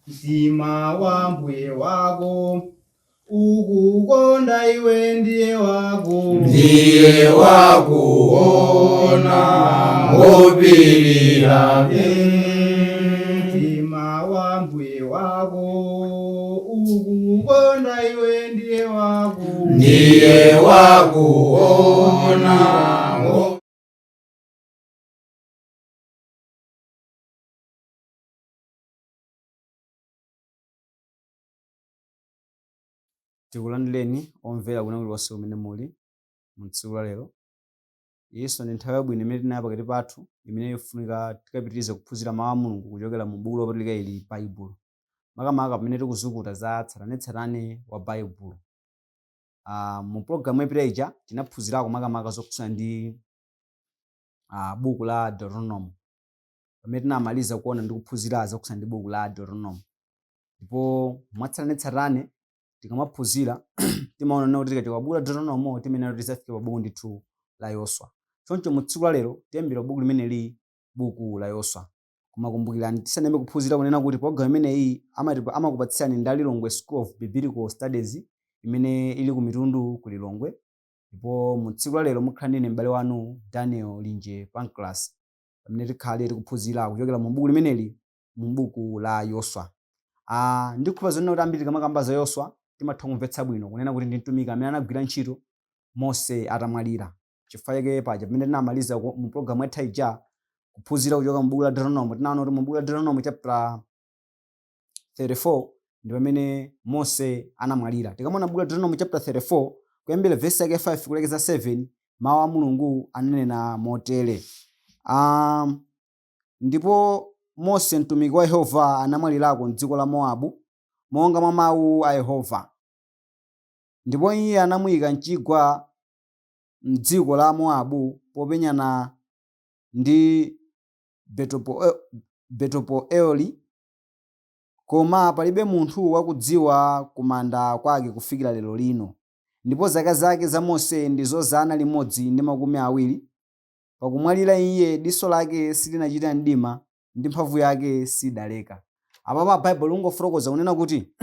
Mtima wa mbuye wako ukukonda iwe ndiye wako Ndiye wakuona ngopirira. Mtima wa mbuye wako ukukonda iwe ndiye wako Ndiye wakuona. Tikulandireni omvera kwina kulikonse kumene muli mu tsiku la lero. Iyinso ndi nthawi yabwino imene tinayo pakati pathu imene ifunika tikapitirize kuphunzira mawu a Mulungu kuchokera mu buku lopatulika ili, Baibulo. Makamaka pamene tikuzukuta za tsatanetsatane wa Baibulo. Mu pologalamu yapita ija tinaphunzirako makamaka zokhudzana ndi buku la Deuteronomy. Pamene tinamaliza kuona ndi kuphunzira zokhudzana ndi buku la Deuteronomy. Ndipo mwatsatanetsatane tikamaphunzira timaona kuti tikachoka buku la Deuteronomy timayenera kuti tidzafike pa buku ndithu la Yoswa. Choncho mu tsiku la lero tiyambira buku limeneli, buku la Yoswa. Koma kumbukirani tisanayambe kuphunzira kunena kuti program imeneyi amakupatsirani ndi a Lilongwe School of Biblical Studies imene ili ku Mitundu ku Lilongwe. Ndipo mu tsiku la lero mukhala ndine m'bale wanu Daniel Linje Pancras pamene tikhale tikuphunzira kuchokera mu buku limeneli, mu buku la Yoswa. Ndikhulupirira zonena kuti ambiri tikamakamba za Yoswa timatha kumvetsa bwino kunena kuti ndi mtumiki amene anagwira ntchito Mose atamwalira. Chifukwa chake paja pamene tinamaliza mu programu yatha ija kuphunzira kuchoka mu buku la Deuteronomy, tinaona kuti mu buku la Deuteronomy chapter 34 ndi pamene Mose anamwalira. Tikamaona buku la Deuteronomy chapter 34 kuyambira verse yake 5 kulekeza 7, mawu a Mulungu ananena motere. Ndipo Mose mtumiki wa Yehova anamwalirako m'dziko la Mowabu, monga mwa mawu a Yehova. Ndipo iye anamuika m'chigwa m'dziko la Mowabu popenyana ndi Betopeori, koma palibe munthu wakudziwa kumanda kwake kufikira lero lino. Ndipo zaka zake za Mose ndizo 120. Pakumwalira iye, diso lake silinachita mdima, ndi mphamvu yake sidaleka. Apapa Baibulo likungofotokoza kunena kuti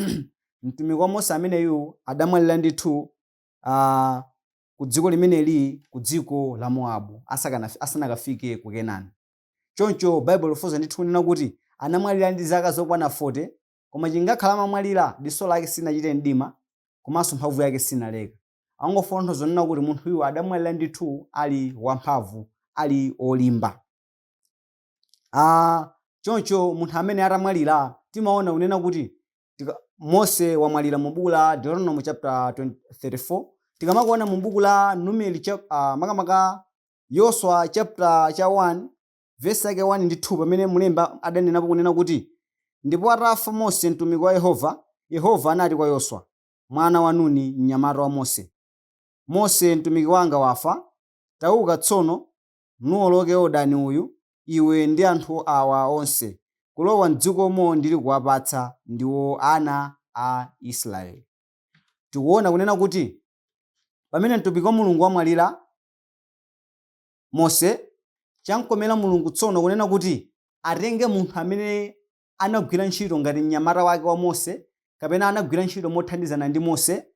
mtumiki wa Mose ameneyu adamwalira ndithu ku dziko limeneli, ku dziko la Mowabu, asanakafike ku Kenani. Choncho Baibulo likufotokoza ndithu kunena kuti anamwalira ndi zaka zokwana 40, koma chingakhala amamwalira, diso lake silinachite mdima, komanso mphamvu yake sinaleka. Angofotokoza zonena kuti munthuyu adamwalira ndithu ali wamphamvu, ali olimba. Choncho munthu amene atamwalira timaona kunena kuti Mose wamwalira mu buku la Deuteronomy chapter 34. Tikamakuona mu buku la Numeri makamaka Yoswa chapter cha 1 verse yake 1 ndi 2, pamene mulemba adanenapo kunena kuti ndipo atafa Mose mtumiki wa Yehova, Yehova anati kwa Yoswa mwana wa Nuni mnyamata wa Mose, Mose mtumiki wanga wafa, tauka tsono, nuwoloke Yordani uyu, iwe ndi anthu awa onse, kulowa m'dzikomo ndili kuwapatsa, ndiwo ana a Israeli. Tikuona kunena kuti pamene mtumiki wa Mulungu wamwalira, Mose, chamkomera Mulungu tsono kunena kuti atenge munthu amene anagwira ntchito ngati mnyamata wake wa Mose, kapena anagwira ntchito mothandizana ndi Mose,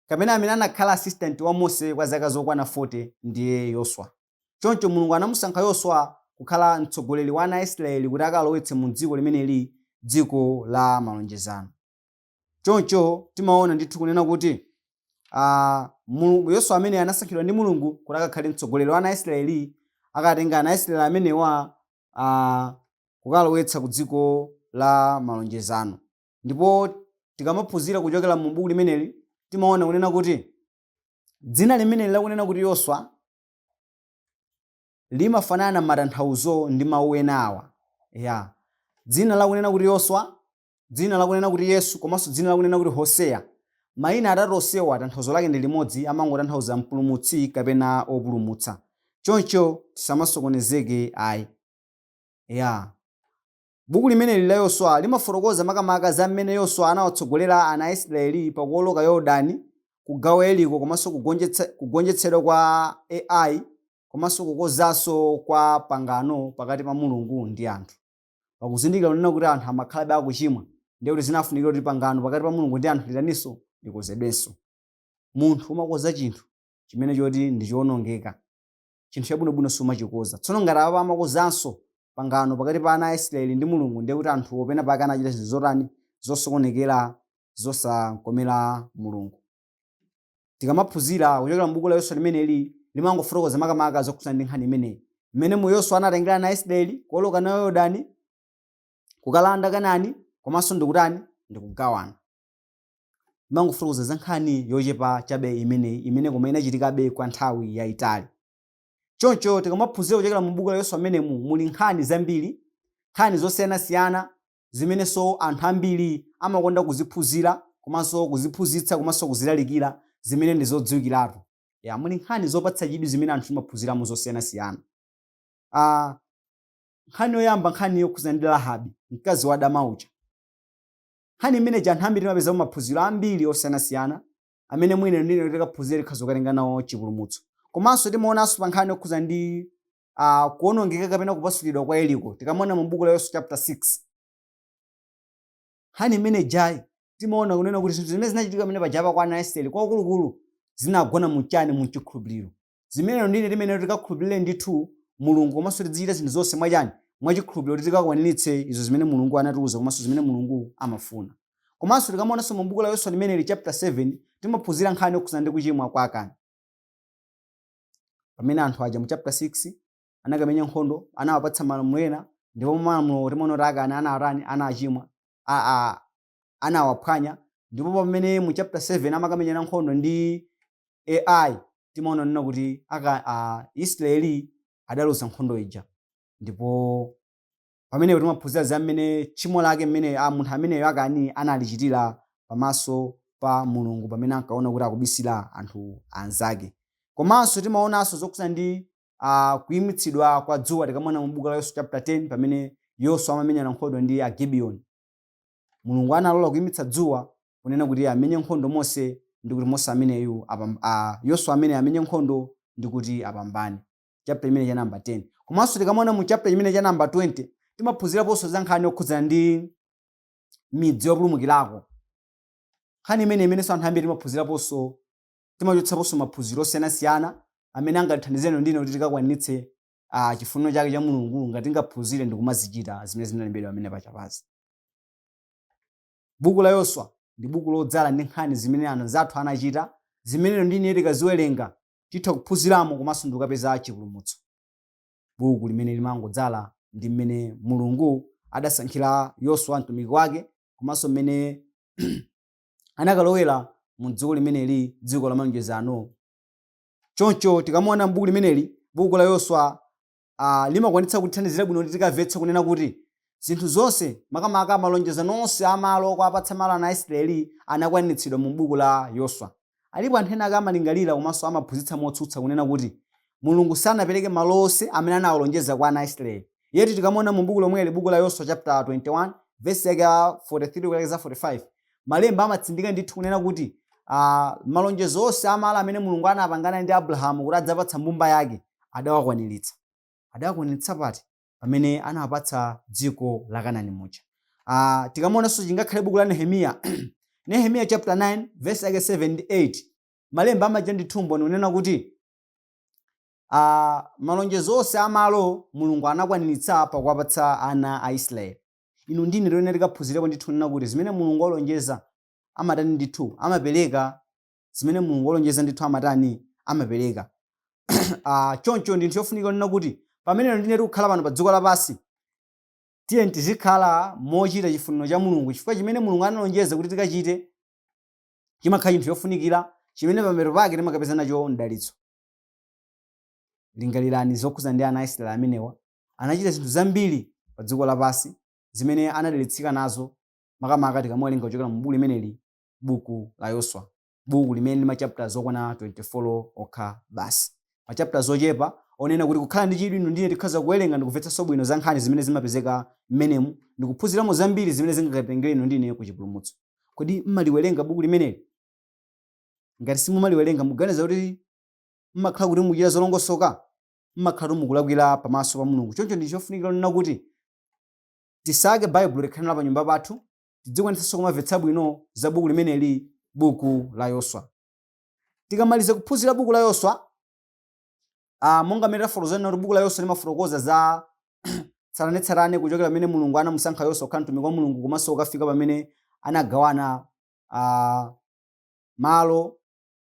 kapena amene anakhala assistant wa Mose kwa zaka zokwana 40, ndiye Yoswa. Choncho Mulungu anamusankha Yoswa kukhala mtsogoleri wa ana a Israeli kuti akalowetse mu dziko limeneli, dziko la malonjezano. Choncho timaona ndithu kunena kuti Mulungu, Yoswa amene anasankhidwa ndi Mulungu kuti akakhale mtsogoleri wa ana a Israeli, akatenga ana a Israeli amenewa kukalowetsa ku dziko la malonjezano. Ndipo tikamaphunzira kuchokera mu buku limeneli timaona kunena kuti dzina limeneli lakunena kuti Yoswa limafanana matanthauzo ndi mawu ena awa. Ya. Dzina lakunena kuti Yoswa, dzina lakunena kuti Yesu, komanso dzina lakunena kuti Hoseya. Mayina atatu onsewa tanthauzo lake ndi limodzi, amangotanthauza mpulumutsi kapena opulumutsa. Choncho tisamasokonezeke ayi. Ya. Buku limeneli la Yoswa limafotokoza makamaka za mmene Yoswa anawatsogolera ana a Israeli pakuwoloka Yordani, kugawa Yeriko komanso kugonjetsedwa kwa Ai komanso kukonzanso kwa pangano pakati pa Mulungu ndi anthu. Pakuzindikira kunena kuti anthu amakhalabe akuchimwa, Ndiye kuti zinafunikira kuti pangano pakati pa Mulungu ndi anthu litaninso? Likonzedwenso. Munthu umakonza chinthu chimene choti ndi choonongeka. Chinthu chabwinobwino sumachikoza. Tsono ngati apa amakozanso pangano pakati pa ana a Israeli ndi Mulungu, ndiye kuti anthuwo pena pake anachita zinthu zotani? Zosokonekera, zosakomera Mulungu. Tikamaphunzira kuchokera m'buku la Yoswa limeneli, limangofotokoza makamaka zokhudzana ndi nkhani imeneyi. Mmene mu Yoswa anatengera ana a Israeli kuwoloka nawo Yorodani, kukalanda Kanani, komanso ndikutani? Ndikugawana. Limangofotokoza za nkhani yochepa chabe imeneyi, imene koma inachitikabe kwa nthawi yayitali. Choncho tikamaphunzira kuchokera mu buku la Yoswa mmenemu, muli nkhani zambiri, nkhani zosiyanasiyana zimenenso anthu ambiri amakonda kuziphunzira komanso kuziphunzitsa komanso kuzilalikira, zimene ndi zodziwikiratu. Ya, muli nkhani zopatsa chidwi zimene anthu timaphunziramo zosiyanasiyana. Nkhani yoyamba, nkhani yokhudzana ndi Rahabi, mkazi wa dama uja. Nkhani imeneyi anthu ambiri timapezamo maphunziro ambiri osiyanasiyana amene mwina ndine tikaphunzira tikhoza kukatenga nawo chipulumutso. Komanso timaonanso pa nkhani yokhudzana ndi kuonongeka kapena kupasulidwa kwa Yeriko, tikamaona mu buku la Yoswa chapter 6. Nkhani imene ijayi timaona kunena kuti zinthu zimene zinachitika pamene pajapa kwa ana a Israeli kwakulukulu zinagona mu chani? Mu chikhulupiriro. Zimene ndine timene tikakhulupirire ndithu Mulungu komanso tizichita zinthu zonse mwachani? Mwachikhulupiriro, kuti tikakwaniritse izo zimene Mulungu anatiuza komanso zimene Mulungu amafuna. Komanso tikamaonanso mu buku la Yoswa limeneli chapter 7, timaphunzira nkhani yokhudzana ndi kuchimwa kwa Akani. Pamene anthu aja mu chapter 6 anakamenya nkhondo, anawapatsa malamulo ena, ndipo malamulo timaona kuti Akani anatani? Anachimwa, anawaphwanya. Ndipo pamene mu chapter 7 amakamenyana nkhondo ndi Ai, timaona nena kuti Israeli adaluza nkhondo ija. Ndipo pamenepo timaphunzira za mmene tchimo lake, mmene munthu ameneyo Akani analichitira pamaso pa Mulungu pamene ankaona kuti akubisira anthu anzake. Komanso timaonanso zokhudzana ndi kuyimitsidwa kwa dzuwa, tikamaona mu buku la Yoswa chapter 10, pamene Yoswa amamenyana nkhondo ndi Agibiyoni. Mulungu analola kuyimitsa dzuwa kunena kuti amenye nkhondo Mose, ndi kuti Mose ameneyu Yoswa amene amenye nkhondo ndi kuti apambane. Chapter imene cha number 10. Komanso tikamaona mu chapter imene cha number 20, timaphunziraponso za nkhani yokhudzana ndi midzi yopulumukirako. Nkhani imene imenenso anthu ambiri timaphunziraponso, timachotsaponso maphunziro osiyanasiyana amene angatithandizeni ndine kuti tikakwaniritse chifuniro chake cha Mulungu, ngati tingaphunzire ndi kumazichita zimene zinalembedwa pamene pachapazi. Buku la Yoswa ndi buku lodzala ndi nkhani zimene anzathu anachita, zimene ndine tikaziwerenga titha kuphunziramo komanso ndikukapeza chipulumutso. Buku limene limangodzala ndi mmene Mulungu adasankhira Yoswa mtumiki wake, komanso mmene anakalowera mu dziko limeneli, dziko la malonjezano. Choncho tikamaona m'buku limeneli, buku la Yoswa, limakwanitsa kutithandizira bwino kuti tikamvetse kunena kuti zinthu zonse, makamaka malonjezano onse amalo kuwapatsa malo ana a Israeli, anakwaniritsidwa mu buku la Yoswa. Alipo anthu ena ake amalingalira komanso amaphunzitsa motsutsa kunena kuti Mulungu sanapereke malo onse amene anawalonjeza kwa ana a Israeli. Yeti tikamaona mu buku lomweli, buku la Yoswa chapter 21 verse yake ya 43 kulekeza 45, malemba amatsindika ndithu kunena kuti malonjezo onse amalo amene Mulungu anapangana ndi Abrahamu kuti adzapatsa mbumba yake adawakwaniritsa. Adawakwaniritsa pati? Pamene anawapatsa dziko la Kanani muja. Tikamaonanso chingakhale buku la Nehemiya, Nehemiya chapter 9 verse yake 7 ndi 8, malemba amachita ndithu umboni kunena kuti malonjezo onse amalo Mulungu anakwaniritsa pakuwapatsa ana a Israeli. Inu ndine toyenera tikaphunzirepo ndithu kunena kuti zimene Mulungu walonjeza amatani ndithu? Amapereka. Zimene Mulungu walonjeza ndithu amatani? Amapereka. Choncho ndi chofunika kunena kuti pamene ndine tikukhala pano pa dziko lapansi, tiye tizikhala mochita chifuniro cha Mulungu, chifukwa chimene Mulungu analonjeza kuti tikachite chimakhala chinthu chofunikira chimene pamapeto pake timakapeza nacho mdalitso. Lingalirani zokhudzana ndi ana a Israeli amenewa. Anachita zinthu zambiri pa dziko lapansi zimene anadalitsika nazo, makamaka tikamawerenga kuchokera mu buku limeneli, buku la Yoswa, buku limene ndi machapters okwana 24 okha basi, machapters ochepa onena kuti kukhala ndi chidwi inu ndine tikhoza kuwerenga ndi kumvetsanso bwino za nkhani zimene zimapezeka mmenemu ndi kuphunziramo zambiri zimene zingakatengere inu ndine ku chipulumutso. Kodi mmaliwerenga buku limeneli? Ngati simumaliwerenga, muganiza kuti mmakhala kuti mukuchita zolongosoka? Mmakhala kuti mukulakwira pamaso pa Mulungu. Choncho ndi chofunikira kunena kuti tisake Baibulo, likhale nalo pa nyumba pathu. Tidzikwanitsanso kumamvetsa bwino za buku limeneli, buku la Yoswa. Tikamaliza kuphunzira buku la Yoswa, monga mmene tafotokozera kuti buku la Yoswa limafotokoza za tsatanetsatane kuchokera pamene Mulungu anamusankha Yoswa kukhala mtumiki wa Mulungu komanso kukafika pamene anagawana malo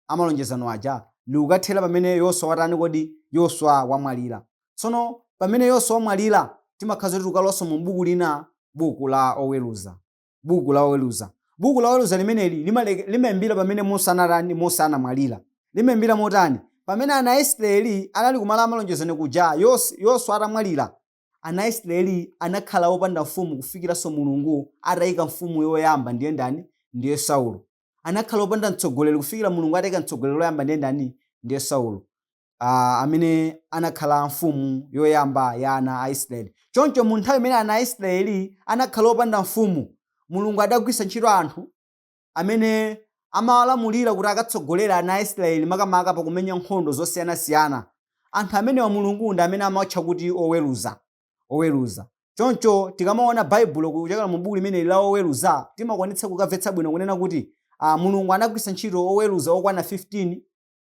amalonjezano aja, ndikukathera pamene Yoswa watani kodi? Yoswa wamwalira. Tsono pamene Yoswa wamwalira, timakhala zoti tikalowanso mu buku lina, buku la Oweruza. Buku la Oweruza. Buku la Oweruza limeneli limayambira pamene Mose anatani? Mose anamwalira. Limayambira motani? Pamene ana a Israeli anali kumalo amalonjezano kuja, Yoswa atamwalira, ana a Israeli anakhala opanda mfumu kufikiranso Mulungu atayika mfumu yoyamba, ndiye ndani? Ndiye Saulo. Anakhala opanda mtsogoleri kufikira Mulungu atayika mtsogoleri woyamba, ndiye ndani? Ndiye Saulo, amene anakhala mfumu yoyamba ya ana a Israeli. Choncho mu nthawi imene ana a Israeli anakhala opanda mfumu, Mulungu adagwiritsa ntchito anthu amene amawalamulira kuti akatsogolere ana a Israeli, makamaka pakumenya nkhondo zosiyanasiyana. Anthu amenewa Mulungu ndi amene amawatcha kuti oweruza. Oweruza. Choncho tikamaona Baibulo kuchokera mu buku limeneli la Oweruza, timakwanitsa kukamvetsa bwino kunena kuti Mulungu anagwiritsa ntchito oweruza okwana 15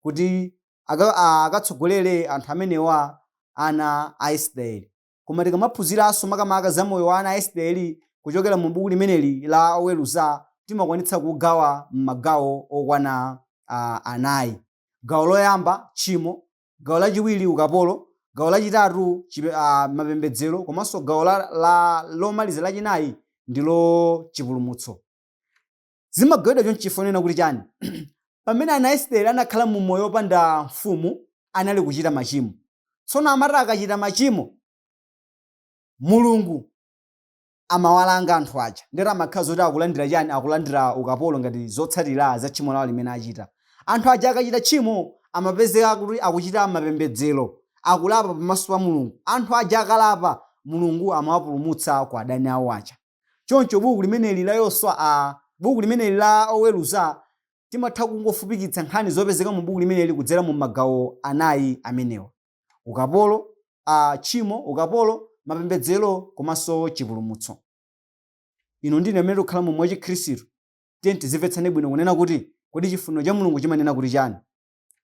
kuti akatsogolere anthu amenewa, ana a Israeli. Koma tikamaphunziranso makamaka za moyo wa ana a Israeli kuchokera mu buku limeneli la Oweruza, timakwanitsa kugawa m'magawo okwana anayi. Gawo loyamba, tchimo; gawo lachiwiri, ukapolo; gawo lachitatu, mapembedzero; komanso gawo lomaliza lachinayi ndilo chipulumutso. Zimagawidwa chonchi chifukwa chonena kuti chani? Pamene ana a Israeli anakhala mu moyo wopanda mfumu, anali kuchita machimo. Tsono amati akachita machimo, Mulungu amawalanga anthu aja. Ndiyeti amakhala zoti akulandira chani? Akulandira ukapolo ngati zotsatira za tchimo lawo limene achita. Anthu aja akachita tchimo, amapezeka kuti akuchita mapembedzero, akulapa pamaso pa Mulungu. Anthu aja akalapa, Mulungu amawapulumutsa kwa adani awo aja. Choncho buku limeneli la Yoswa, buku limeneli la Oweruza, timatha kungofupikitsa nkhani zopezeka mu buku limeneli kudzera mu magawo anayi amenewa: ukapolo, tchimo, ukapolo, mapembedzero komanso chipulumutso. Inu ndi ine amene tikukhala mu moyo wachikhristu, tiyeni tizimvetsane bwino kunena kuti kodi chifuniro cha Mulungu chimanena kuti chani.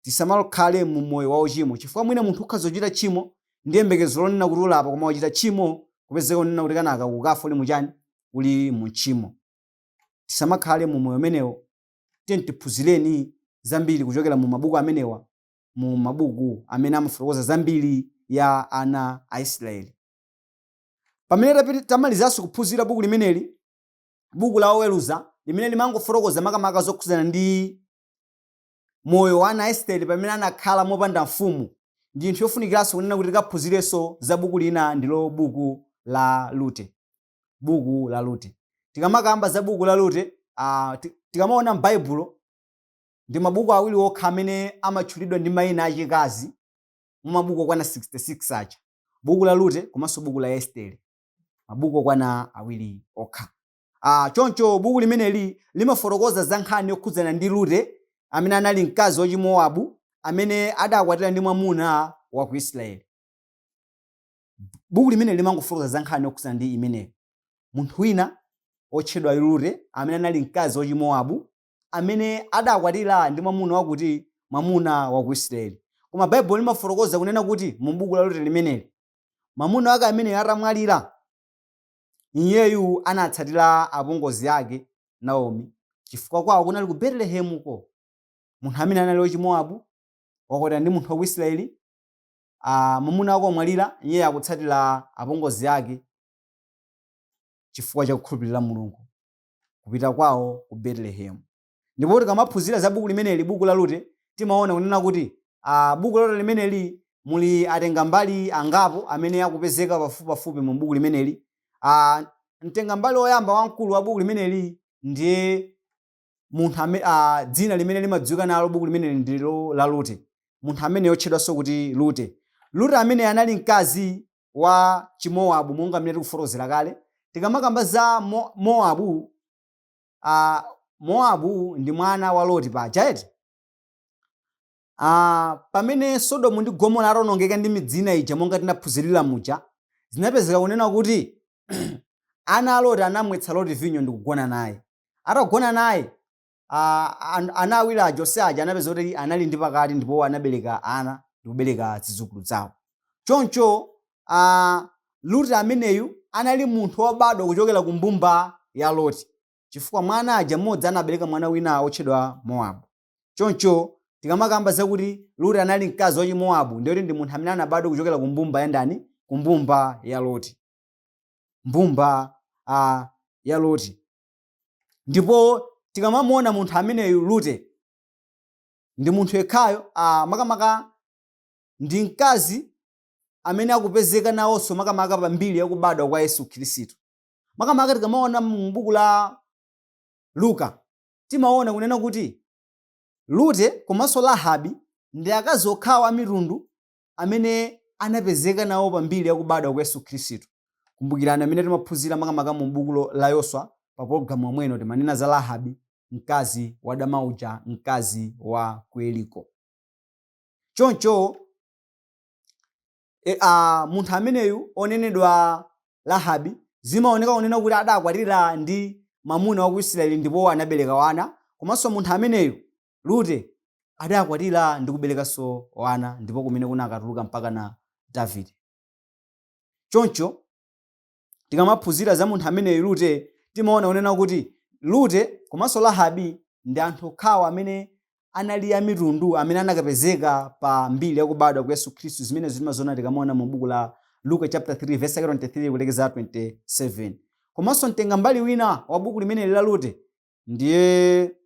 Tisamakhale mu moyo wa uchimo, chifukwa mwina munthu ukhoza kuchita tchimo ndi yembekezo lonena kuti ulapa, koma wachita tchimo, kupezeka kunena kuti kenaka ukafa uli muchani? Uli mu tchimo. Tisamakhale mu moyo umenewo. Tiyeni tiphunzireni zambiri kuchokera mu mabuku amenewa, mu mabuku amene amafotokoza zambiri ya ana a Israeli. Pamene tamalizanso kuphunzira buku limeneli, buku la Oweruza, limene limangofotokoza makamaka zokhudzana ndi moyo wa ana a Israeli pamene anakhala mopanda mfumu, ndi chinthu chofunikiranso kunena kuti tikaphunzirenso za buku lina, ndilo buku la Rute. Buku la Rute. Tikamakamba za buku la Rute, tikamaona m'Baibulo, ndi mabuku awiri okha amene amatchulidwa ndi mayina achikazi mu mabuku okwana 66 aja: buku la Rute komanso buku la Estere, mabuku okwana awiri okha. Choncho buku limeneli limafotokoza za nkhani yokhudzana ndi Rute, amene anali mkazi wa Chimowabu amene adakwatira ndi mwamuna wa ku Israeli. Buku limeneli limangofotokoza za nkhani yokhudzana ndi imeneyo, munthu wina otchedwa Rute amene anali mkazi wa Chimowabu amene adakwatira ndi mwamuna wakuti? Mwamuna wa ku Israeli. Koma Baibulo limafotokoza kunena kuti mu buku la Rute limeneli, mwamuna wake ameneyo atamwalira, iyeyu anatsatira apongozi ake Naomi, chifukwa kwawo kunali ku Betelehemuko. Munthu amene anali wachimowabu wakwatira ndi munthu wa ku Israeli, mwamuna wake wamwalira, iyeyo akutsatira apongozi ake chifukwa cha kukhulupirira Mulungu, kupita kwawo ku Betelehemu. Ndipo tikamaphunzira za buku limeneli, buku la Rute, timaona kunena kuti buku la Rute limeneli muli atenga mbali angapo amene akupezeka pafupipafupi mu buku limeneli. Mtenga mbali woyamba wamkulu wa buku limeneli ndiye munthu dzina limene limadziwika nalo buku limeneli ndilo la Rute, munthu amene yotchedwanso kuti Rute. Rute amene anali mkazi wa Chimowabu, monga mmene tikufotokozera kale. Tikamakamba za Mowabu, Mowabu ndi mwana wa Loti paja, eti? Pamene Sodomu ndi Gomora atawonongeka ndi midzi ina ija, monga tinaphunzirira muja, zinapezeka kunena kuti Ana a Loti anamwetsa Loti vinyo ndi kugona naye. Atagona naye, ana awiri aja onse aja anapeza kuti anali ndi pakati ndipo anabereka ana ndi kubereka zidzukulu zawo. Choncho Rute ameneyu anali munthu wobadwa kuchokera ku mbumba ya Loti, chifukwa mwana aja mmodzi anabereka mwana wina wotchedwa Mowabu. Choncho tikamakamba zakuti Rute anali mkazi wa Chimowabu, ndiye kuti ndi munthu amene anabadwa kuchokera ku mbumba ya ndani? Ku mbumba ya Loti. Mbumba ya Loti. Ndipo tikamamuona munthu ameneyu Rute ndi munthu yekhayo, makamaka ndi mkazi amene akupezeka nawonso makamaka pa mbiri ya kubadwa kwa Yesu Khristu. Makamaka tikamaona mu buku la Luka, timaona kunena kuti Rute komanso Rahabi ndi akazi okhawo a mitundu amene anapezeka nawo pa mbiri ya kubadwa kwa Yesu Khristu. Kumbukirani amene timaphunzira makamaka mu buku la Yoswa pa pologalamu yomweno timanena za Rahabi, mkazi wadama uja, mkazi wa ku Yeriko. Choncho munthu ameneyu onenedwa Rahabi zimaoneka kunena kuti adakwatira ndi mwamuna wa ku Israeli ndipo anabereka wana, komanso munthu ameneyu Rute adakwatira ndi kuberekanso wana, ndipo kumene kunakatuluka mpaka na Davide. Choncho tikamaphunzira za munthu ameneyu Rute, timaona kunena kuti Rute komanso Rahabi ndi anthu okhawo amene anali a mitundu amene anakapezeka pa mbiri ya kubadwa kwa Yesu Khristu. Zimenezo timaziona tikamaona mu buku la Luka chapter 3 verse 23 kulekeza 27. Komanso mtengambali wina wa buku limeneli la Rute ndiye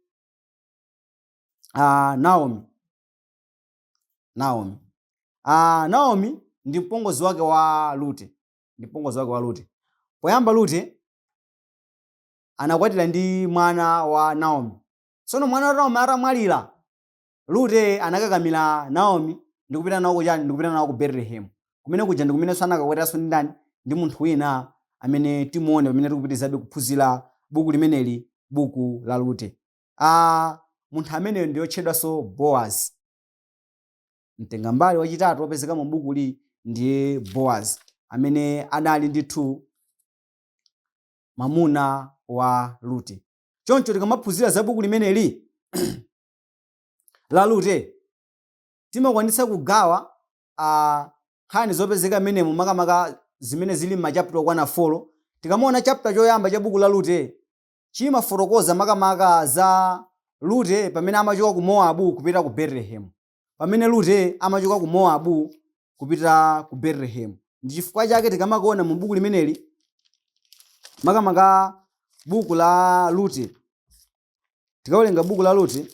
Naomi. Naomi. Naomi ndi mpongozi wake wa Rute. Ndi mpongozi wake wa Rute. Poyamba Rute anakwatira ndi mwana wa Naomi. Tsono mwana wa Naomi atamwalira, Rute anakakamira Naomi ndi kupita nawo kuchani, ndi kupita nawo ku Betelehemu. Kumene kuja ndi kumenenso anakakwatiranso ndi ndani? Ndi munthu wina amene timuone pamene tikupitirizabe kuphunzira buku limeneli, buku la Rute. Munthu ameneyo ndi yotchedwanso Boazi. Mtengambali wachitatu wopezeka mu bukuli ndiye Boazi, amene anali ndithu mwamuna wa Rute. Choncho tikamaphunzira za buku limeneli la Rute, timakwanitsa kugawa nkhani zopezeka mmenemo, makamaka zimene zili m'machapter okwana 4. Tikamaona chapter choyamba cha buku la Rute, chimafotokoza makamaka za Rute pamene amachoka ku Mowabu kupita ku Betelehemu. Pamene Rute amachoka ku Mowabu kupita ku Betelehemu. Ndi chifukwa chake tikamakuona mu buku limeneli, makamaka buku la Rute, tikawerenga buku la Rute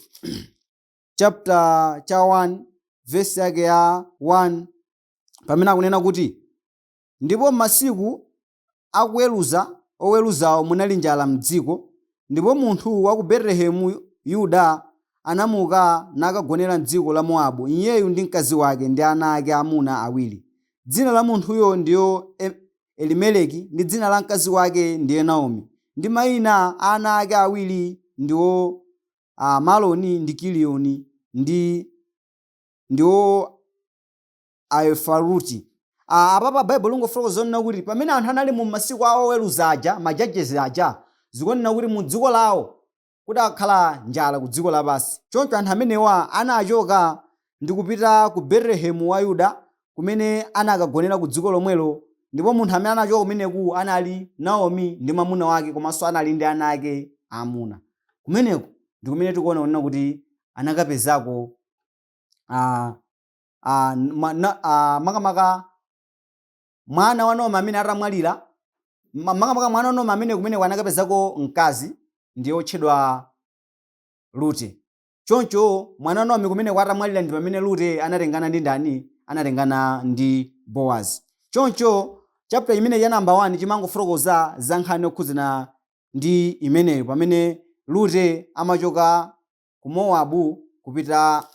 chapter cha 1 verse yake ya 1, pamene akunena kuti, ndipo m'masiku akuweruza oweruzawo munali njala m'dziko, ndipo munthu wa ku Betelehemu Yuda anamuka nakagonera m'dziko la Mowabu, iyeyu ndi mkazi wake ndi ana ake amuna awiri. Dzina la munthuyo ndiyo Elimeleki, ndi dzina la mkazi wake ndiye Naomi, ndi mayina a ana ake awiri ndiwo Maloni ndi Kiliyoni, ndiwo Aefaruti. Apapa Baibulo lingofotokoza zonena kuti pamene anthu anali mu masiku a oweruza aja, ma judges aja, zikunena kuti mu dziko lawo kudakhala njala ku dziko lapansi. Choncho anthu amenewa anachoka ndi kupita ku Betelehemu wa Yuda, kumene anakagonera ku dziko lomwelo, ndipo munthu amene anachoka kumeneku anali Naomi ndi mwamuna wake, komanso anali ndi ana ake aamuna. Kumeneko ndi kumene tikuona kunena kuti anakapezako makamaka mwana wa Naomi amene atamwalira, makamaka mwana wa Naomi amene kumeneko anakapezako mkazi ndiye wotchedwa Rute. Choncho mwana wa Naomi kumeneko atamwalira ndi pamene Rute anatengana ndi ndani? Anatengana ndi Boazi. Choncho chapter imene ya namba 1 chimangofotokoza za nkhani yokhudzana ndi imeneyo, pamene Rute amachoka ku Mowabu kupita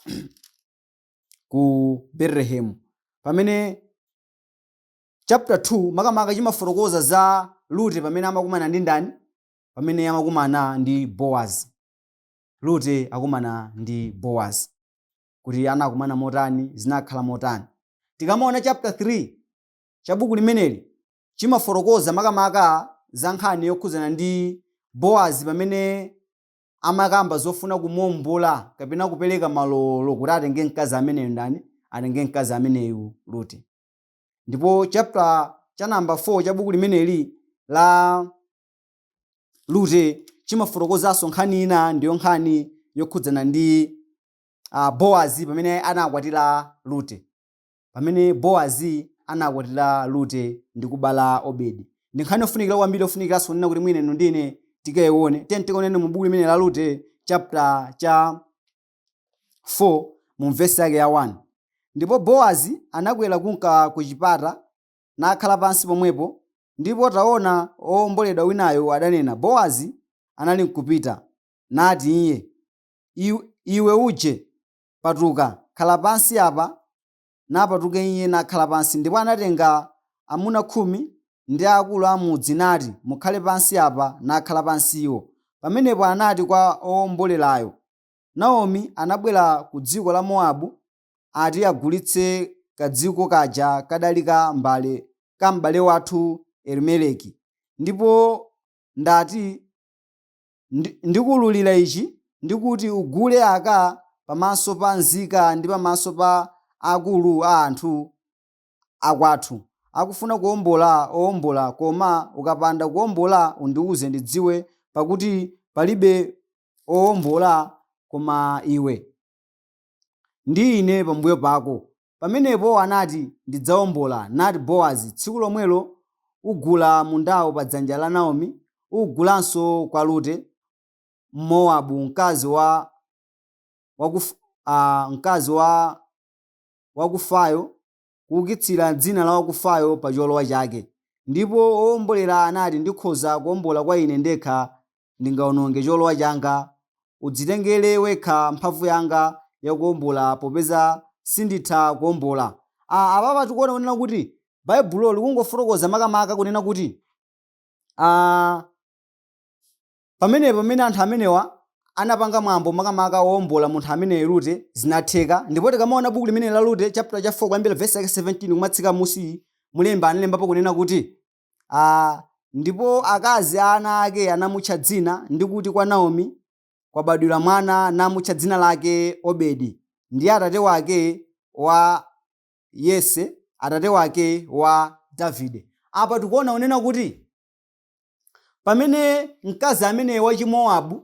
ku Betelehemu. Pamene chapter 2 makamaka chimafotokoza za Rute pamene amakumana ndi ndani? Pamene amakumana ndi Boazi. Rute akumana ndi Boazi, kuti anakumana motani, zinakhala motani. Tikamaona chapter 3 cha buku limeneli chimafotokoza makamaka za nkhani yokhudzana ndi Boazi pamene amakamba zofuna kumuombola kapena kupereka malowolo kuti atenge mkazi ameneyu ndani? Atenge mkazi ameneyu Rute. Ndipo chapter cha namba 4 cha buku limeneli la Rute chimafotokozanso nkhani ina, ndiyo nkhani yokhudzana ndi Boazi pamene anakwatira Rute. Pamene Boazi anakwatira Rute ndi kubala Obedi. Ndi nkhani yofunikira kwambiri, yofunikiranso kunena kuti mwina inu ndi ine tikaione. Tiyeni tikaoneni mu buku limene la Rute chapter cha 4 mu vesi yake ya 1. Ndipo Boazi anakwera kunka ku chipata, nakhala pansi pomwepo, ndipo taona wowomboledwa winayo adanena, Boazi anali nkupita, nati iye, Iwe uje, patuka, khala pansi apa. Napatuka iye nakhala pansi. Ndipo anatenga amuna 10 ndi akulu a mudzi, nati, Mukhale pansi apa, nakhala pansi iwo. Pamenepo anati kwa wowombolerayo, Naomi anabwera ku dziko la Mowabu, ati agulitse kadziko kaja kadali ka mbale ka m'bale wathu Elimeleki. Ndipo ndati, Ndikuululira ichi, ndi kuti ugule aka pamaso pa nzika ndi pamaso pa akulu a anthu akwathu, akufuna kuombola owombola, koma ukapanda kuombola undiuze ndidziwe, pakuti palibe owombola koma iwe, ndi ine pambuyo pako. Pamenepo anati, Ndidzaombola. Nati Boazi, Tsiku lomwelo ugula mundawo pa dzanja la Naomi, uugulanso kwa Rute Mmowabu, mkazi wa wakuf, mkazi wa wakufayo, kuukitsira dzina la wakufayo pa cholowa chake. Ndipo wowombolera anati, Ndikhoza kuombola kwa ine ndekha, ndingaononge cholowa changa. Udzitengere wekha mphamvu yanga yakuombola, popeza sinditha kuombola. A, apapa tikuona kunena kuti Baibulo likungofotokoza makamaka kunena kuti a, pamenepo pamene anthu amenewa anapanga mwambo makamaka woombola munthu ameneyo Rute, zinatheka. Ndipo tikamaona buku limene la Rute chapter cha 4 kuyambira verse yake 17 kumatsika musi, mulemba analembapo kunena kuti ndipo akazi a ana ake anamutcha dzina ndi kuti kwa Naomi kwabadwira mwana, namutcha dzina lake Obedi, ndiye atate wake wa Yese, atate wake wa Davide. Apa tikuona kunena kuti pamene mkazi amene wa Chimowabu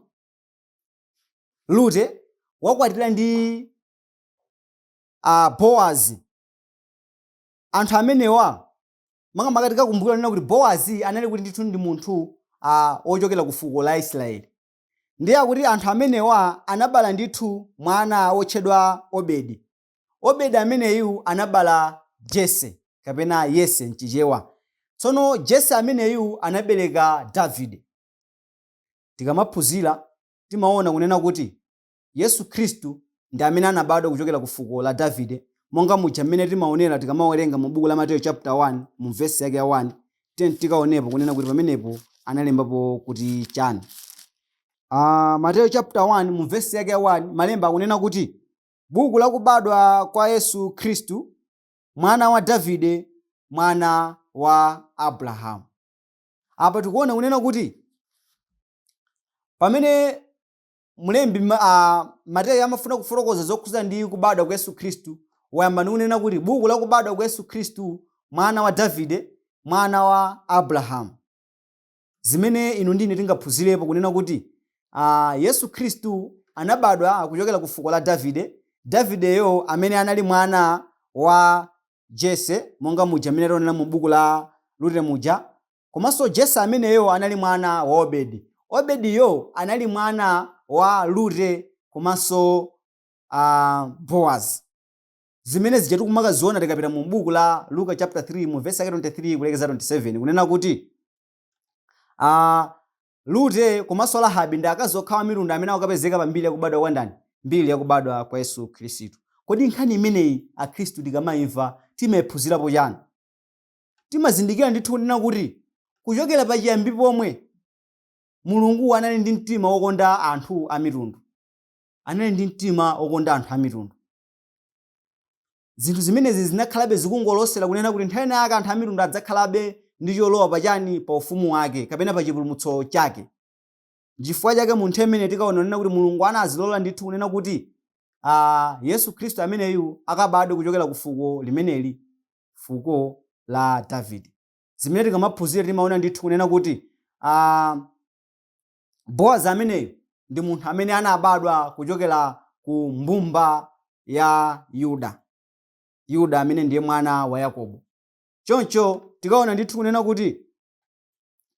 Rute wakwatira ndi Boazi, anthu amenewa makamaka tikakumbukira kunena kuti Boazi anali kuti ndithu ndi munthu wochokera ku fuko la Israeli, ndiye akuti anthu amenewa anabala ndithu mwana wotchedwa Obedi. Obedi ameneyu anabala Jese kapena Yese mchichewa. Tsono Jese ameneyu anabereka Davide. Tikamaphunzira timaona kunena kuti Yesu Khristu ndi amene anabadwa kuchokera ku fuko la Davide, monga muja mmene timaonera tikamawerenga mu buku la Mateyu chapter 1 mu vesi yake ya 1. Tiyeni tikaonepo kunena kuti pamenepo analembapo kuti chani. Mateyu chapter 1 mu vesi yake ya 1 malemba akunena kuti buku la kubadwa kwa Yesu Khristu, mwana wa Davide, mwana wa Abrahamu. Apa tikuona kunena kuti pamene mlembi Mateyu amafuna kufotokoza zokhuza ndi kubadwa kwa Yesu Khristu, wayamba ndi kunena kuti buku la kubadwa kwa Yesu Khristu, mwana wa Davide, mwana wa Abrahamu. Zimene inu ndi ine tingaphunzirepo kunena kuti Yesu Khristu anabadwa kuchokera ku fuko la Davide, Davideyo amene anali mwana wa Jese, monga muja amene taonera mu buku la Rute muja, komanso Jese ameneyo anali mwana wa Obedi. Obediyo anali mwana wa Rute komanso Boazi. Zimene zija tikumakaziona tikapita mu buku la Luka chapter 3 mu verse yake 23 kulekeza 27, kunena kuti Rute komanso Rahabi ndi akazi okhawa amitundu amene akukapezeka pa mbiri yakubadwa kwa ndani? Mbiri yakubadwa kwa Yesu Khristu. Kodi nkhani imeneyi Akhristu tikamayimva timayiphunzirapo chani? Timazindikira ndithu kunena kuti kuchokera pachiyambi pomwe Mulungu anali ndi mtima wokonda anthu amitundu. Anali ndi mtima wokonda anthu amitundu. Zinthu zimenezi zinakhalabe zikungolosera kunena kuti nthawi ina yake anthu amitundu adzakhalabe ndi cholowa pachani? Pa ufumu wake kapena pa chipulumutso chake. Nchifukwa chake mu nthawi imene tikaona kunena kuti Mulungu anazilola ndithu kunena kuti Yesu Khristu ameneyu akabadwe kuchokera ku fuko limeneli, fuko la Davide. Zimene tikamaphunzira timaona ndithu kunena kuti Boazi ameneyu ndi munthu amene anabadwa kuchokera ku mbumba ya Yuda. Yuda amene ndiye mwana wa Yakobo. Choncho tikaona ndithu kunena kuti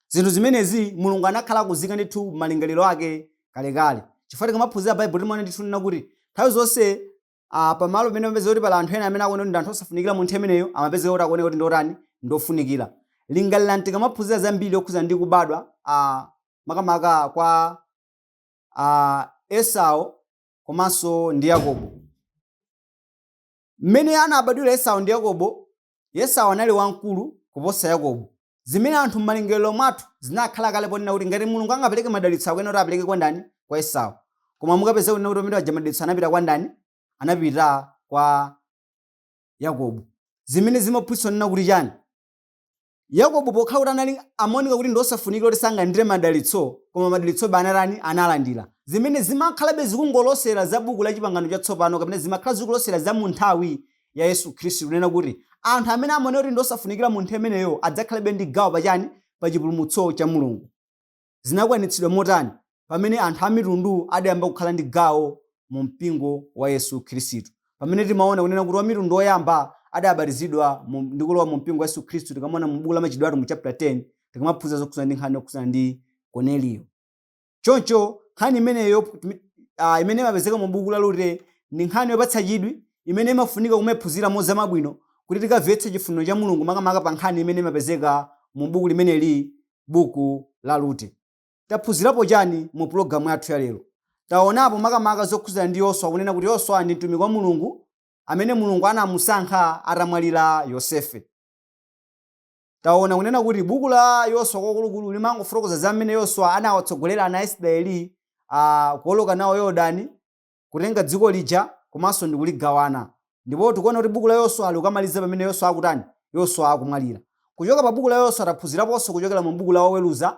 zinthu zimenezi Mulungu anakhala akuziika ndithu m'malingaliro ake kalekale. Chifukwa tikamaphunzira Baibulo timaona ndithu kunena kuti nthawi zonse pamalo pamene pamapezeka kuti pali anthu ena amene akuoneka kuti ndi anthu osafunikira mu nthawi imeneyo, amapezeka kuti akuoneka kuti ndi otani, ndi ofunikira. Lingalirani tikamaphunzira zambiri yokhudzana ndi kubadwa makamaka kwa Esau komanso ndi Yakobo. Mmene anabadwira Esau ndi Yakobo, Esau anali wamkulu kuposa Yakobo. Zimene anthu m'malingaliro mwathu zinakhala kale ponena kuti ngati Mulungu angapereke madalitso akuyenera kuti apereke kwa ndani? Kwa Esau. Koma mukapeza kunena kuti pamene paja madalitso anapita kwa ndani? Anapita kwa Yakobo. Zimene zimaphunzitsa kunena kuti chani? Yakobo pokhala kuti anali amaoneka kuti ndi osafunikira kuti sangalandire madalitso, koma madalitsobe anatani? Analandira. Zimene zimakhalabe zikungolosera za buku la Chipangano Chatsopano kapena zimakhala zikulosera za mu nthawi ya Yesu Khristu kunena kuti anthu amene amaoneka kuti ndi osafunikira mu nthawi imeneyo adzakhalabe ndi gawo pa chani? Pa chipulumutso cha Mulungu. Zinakwanitsidwa motani? Pamene anthu amitundu adayamba kukhala ndi gawo mu mpingo wa Yesu Khristu. Pamene timaona kunena kuti wamitundu woyamba adabatizidwa mu, ndi kulowa mu mpingo wa Yesu Khristu tikamaona mu buku la Machitidwe Atumwi chapter 10 tikamaphunzira zokhudzana ndi nkhani yokhudzana ndi Korneliyo. Choncho nkhani imeneyo imene imapezeka mu buku la Rute ndi nkhani yopatsa chidwi imene imafunika kumayiphunzira mozama bwino kuti tikamvetse chifuniro cha Mulungu makamaka pa nkhani imene imapezeka mu buku limeneli, buku la Rute. Taphunzirapo chani mu pulogalamu yathu ya lero? Taonapo makamaka zokhudzana ndi Yoswa kunena kuti Yoswa ndi mtumiki wa Mulungu amene Mulungu anamusankha atamwalira Yosefe. Taona kunena kuti buku la Yoswa kwakulukulu limangofotokoza za mmene Yoswa anawatsogolera ana a Israeli kuwoloka nawo Yorodani, kutenga dziko lija komanso ndi kuligawana. Ndipo tikuona kuti buku la Yoswa likamaliza pamene Yoswa akutani? Yoswa akumwalira. Kuchoka pa buku la Yoswa taphunziraponso kuchokera mu buku la Oweruza.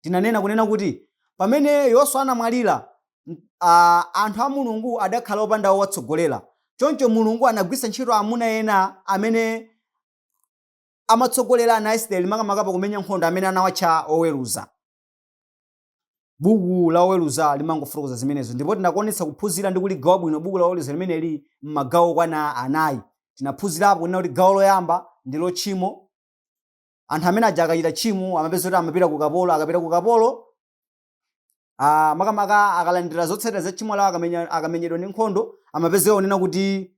Tinanena kunena kuti pamene Yoswa anamwalira, anthu a Mulungu adakhala opanda wowatsogolera. Choncho Mulungu anagwiritsa ntchito amuna ena amene amatsogolera ana a Israeli makamaka pakumenya nkhondo amene anawatcha oweruza. Buku la Oweruza limangofotokoza zimenezo ndipo tinakwanitsa kuphunzira ndi kuligawa bwino buku la Oweruza limeneli m'magawo okwana anayi. Tinaphunzirapo kunena kuti gawo loyamba ndilo tchimo. Anthu amene aja akachita tchimo amapeza kuti amapita ku ukapolo, akapita ku ukapolo makamaka akalandira zotsatira za tchimo lawo akamenyedwa ndi nkhondo amapezeka kunena kuti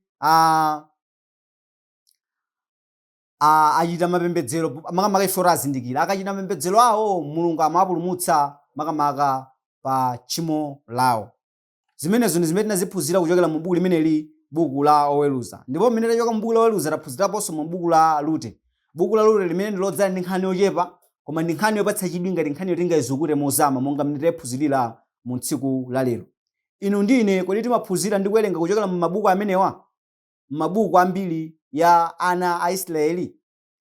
achita mapembedzero makamaka ife oti azindikira akachita mapembedzero awo Mulungu amawapulumutsa makamaka pa tchimo lawo. Zimenezo ndi zimene tinaziphunzira kuchokera mu buku limeneli, buku la Oweruza. Ndipo mmene tachoka mu buku la Oweruza taphunziraponso mu buku la Rute. Buku la Rute limene ndi lodzala ndi nkhani yochepa koma ndi nkhani yopatsa chidwi ngati nkhaniyo tingayizukute mozama monga mmene tayiphunzirira mu tsiku la lero. Inu ndi ine kodi timaphunzira ndi kuwerenga kuchokera mu mabuku amenewa? M'mabuku a mbiri ya ana a Israeli?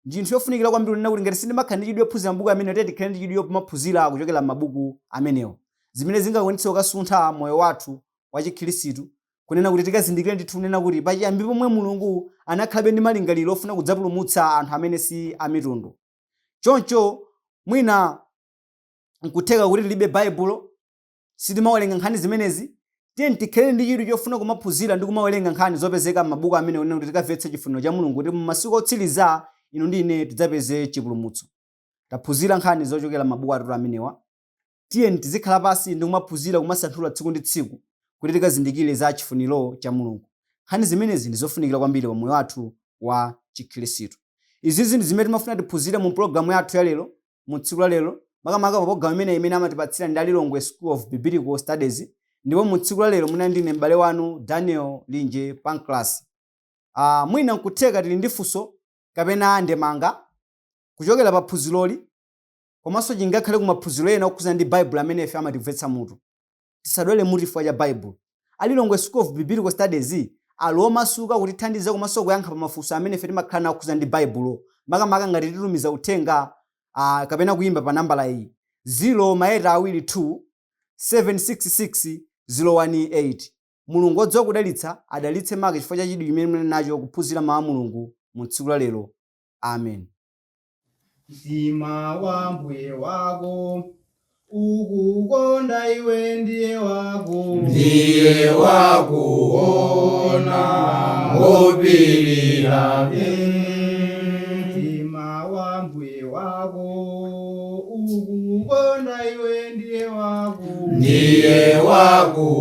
Ndi chinthu chofunikira kwambiri kunena kuti ngati sitimakhala ndi chidwi chophunzira mabuku amenewa, tiye tikhale ndi chidwi chomaphunzira kuchokera m'mabuku amenewa. Zimene zingakwanitse kukasuntha moyo wathu wa Chikhristu, kunena kuti tikazindikire ndithu kunena kuti pachiyambi pomwe Mulungu anakhalabe ndi malingaliro ofuna kudzapulumutsa anthu amene si amitundu. Choncho mwina nkutheka kuti tilibe Baibulo, sitimawerenga nkhani zimenezi, tiyeni tikhale ndi chidwi chofuna kumaphunzira ndi kumawerenga nkhani zopezeka m'mabuku amenewa kunena kuti tikamvetse chifuniro cha Mulungu kuti m'masiku otsiriza inu ndi ine tidzapeze chipulumutso. Taphunzira nkhani zochokera m'mabuku atatu amenewa. Tiyeni tizikhala pansi ndi kumaphunzira kumasanthula tsiku ndi tsiku kuti tikazindikire za chifuniro cha Mulungu. Nkhani zimenezi ndi zofunikira kwambiri pa moyo wathu wa Chikhristu. Izizi ndi zimene timafuna tiphunzire mu pulogalamu yathu ya lero mu tsiku la lero, makamaka pa pologalamu imeneyi imene amatipatsira ndi a Lilongwe School of Biblical Studies. Ndipo mu tsiku la lero munali ndine m'bale wanu Daniel Linje Pancras. Mwina nkutheka tili ndi funso kapena ndemanga kuchokera pa phunziroli komanso chingakhale ku maphunziro ena okhudzana ndi Baibulo amene ife amatimvetsa mutu. Tisadwale mutu chifukwa cha Baibulo. A Lilongwe School of Biblical Studies ali omasuka kutithandiza komanso kuyankha pa mafunso amene ife timakhala nawo okhudzana ndi Baibulo. Makamaka ngati titumiza uthenga kapena kuyimba pa nambala iyi 0 8 2 766 018. Mulungu odziwa kudalitsa adalitse maka chifukwa cha chidwi chimene muli nacho kuphunzira mawu a Mulungu mu tsiku la lero. Amen. Mtima wa mbuye wako ukukonda iwe ndiye wako. Ndiye wakuona ngopirira. Mtima wa mbuye wako ukukonda iwe ndiye wako. Ndiye wakuona.